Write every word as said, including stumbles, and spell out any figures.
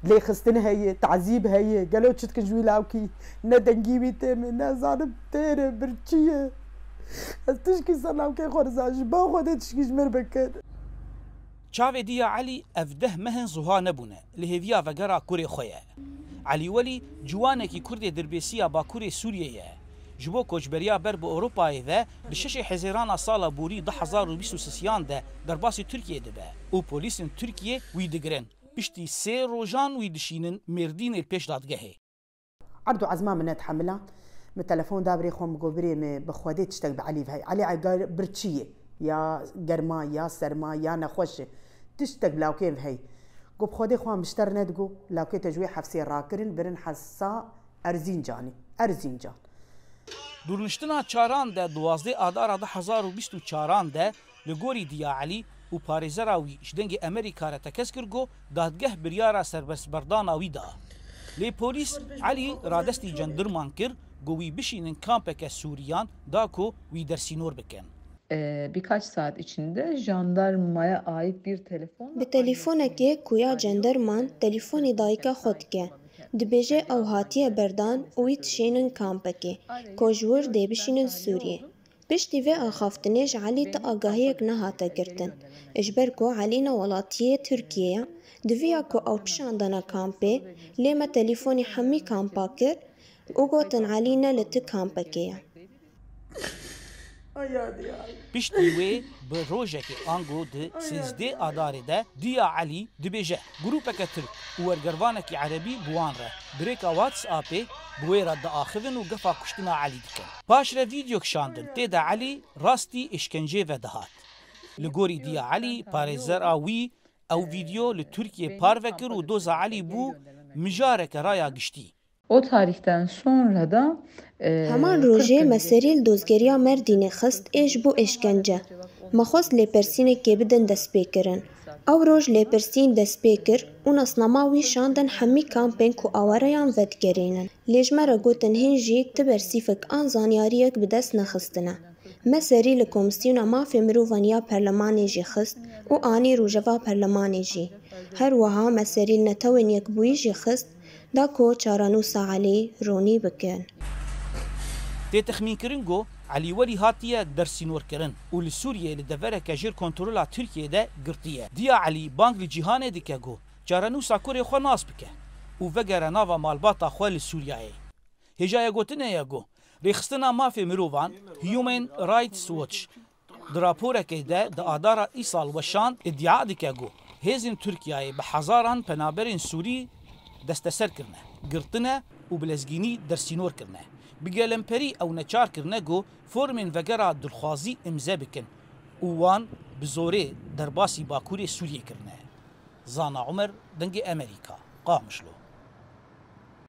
Lêxistin heye, tazîb heye. Gelo çi dikin ji wî lawkî? Ne dengî wî tê min, ne zanim têr e, birçî ye. Ez tişkî ser lawkê xwe nizam, ji bo Xwedê tişkî ji min bikin. Çavê Diya Elî ev deh meh in zuha nebûne, li hêviya vegera kurê xwe ye. Elî Welî ciwanekî Kurdê Dirbêsiya Bakurê Sûriyê ye. Ji bo koçberiya ber bi Ewropayê ve, bi şeşê Hezêrana sala borî du hezar û bîst û sisiyan de derbasî Tirkiyê dibe û polîsên Tirkiyê wî digirin. Piştî sê rojan wî dişînin Mêrdînê li pêş dadgehê. Erd û ezma min nedihemila. Min telefon da birê xwe, min got, "Birê min, bi Xwedê tiştek bi Elî ve heye." Elî, Elî, birçî ye. Ya germa, ya serma, ya nexweş e. Tiştek bi lawkê ve heye. Got, "Bi Xwedê xwe min ji te re nedigo, lawkê te ji wê hefsê rakirin, birin hesa Erzîncanê. Erzîncan." Dûrniştina çaran de, duwazdeh Adara du hezar û bîst û çaran de, li gorî Diya Elî û parêzera wî ji Dengê Amerîka re tekez kir ku dadgeh biryara serbestberdana wî da. Lê polîs Elî radestî cendirman kir ku wî bişînin kampeke Sûriyan da ku wî dersînor bikin. Ee, birkaç saat içinde jandarmaya ait bir telefon. Bi telefonekê ku ya cenderman telefonê dayika xwe dike. Dibêje ew hatiye berdan û wî dişênin kampekê, ku ji wir dê bişînin Sûriyê. Piştî vê axaftinê ji Elî ti agahiyek nehate girtin. Ji ber ku Elî ne welatiyê Tirkiyê ye, diviya ku ew bişandana kampê, lê me telefonî hemî kampa kir û gotin Elî ne li ti kampekê ye. Piştî wê bi rojekê ango di sêzdeh Adarê de Diya Elî dibêje, grûpeke Tirk û wergervanekî Erebî bi wan re bi rêka WhatsAppê bi wê re diaxivin û gefa kuştina Elî dikin. Paşre vîdeo kişandin, tê de Elî rastî îşkencê ve dihat. Li gorî Diya Elî, parêzera wî ew vîdeo li Tirkiyê parve kir û doza Elî bû mijareke raya giştî. O tarihten sonra da, e, Heman rojê me serî li dozgeriya Merdînê xist ê ji bo êşkence. Me xwest lêpirsînekê bidin destpêkirin. Ew roj lêpirsîn dest pê kir û nasnama wî şandin hemî kampên ku awareyan vedigerînin. Lê ji me re gotin hîn jî ti bersîfek an zanyariyek bi dest nexistine. Me serî li Komîsyona Mafê Mirovan ya Perlemanê jî xist û anî rojeva Perlemanê jî. Her wiha me serî li Netewên Yekbûyî jî xist, da ku çarenûsa Elî ronî bikin. Tê texmînkirin ku Elî Welî hatiye dersînorkirin û li Sûriyeyê li devereke jêr kontrola Tirkiyeyê de girtiye. Diya Elî bang li cîhanê dike ku çarenûsa kurê xwe nas bike û vegere nava malbata xwe li Sûriyeyê. Hêjaya gotinê ye ku Rêxistina Mafê Mirovan, Human Rights Watch, di raporekê de di Adara îsal weşand, îdia dike ku hêzên Tirkiyeyê bi hezaran penaberên Sûrî desteser kirine, girtine û bi lezgînî dersînor kirine. Bi gelemperî ew neçar kirine ku formên vegera dilxwazî îmze bikin û wan bi zorê derbasî Bakurê Sûriyê kirine. Zana Umer, Dengê Amerîka, Qamişlo.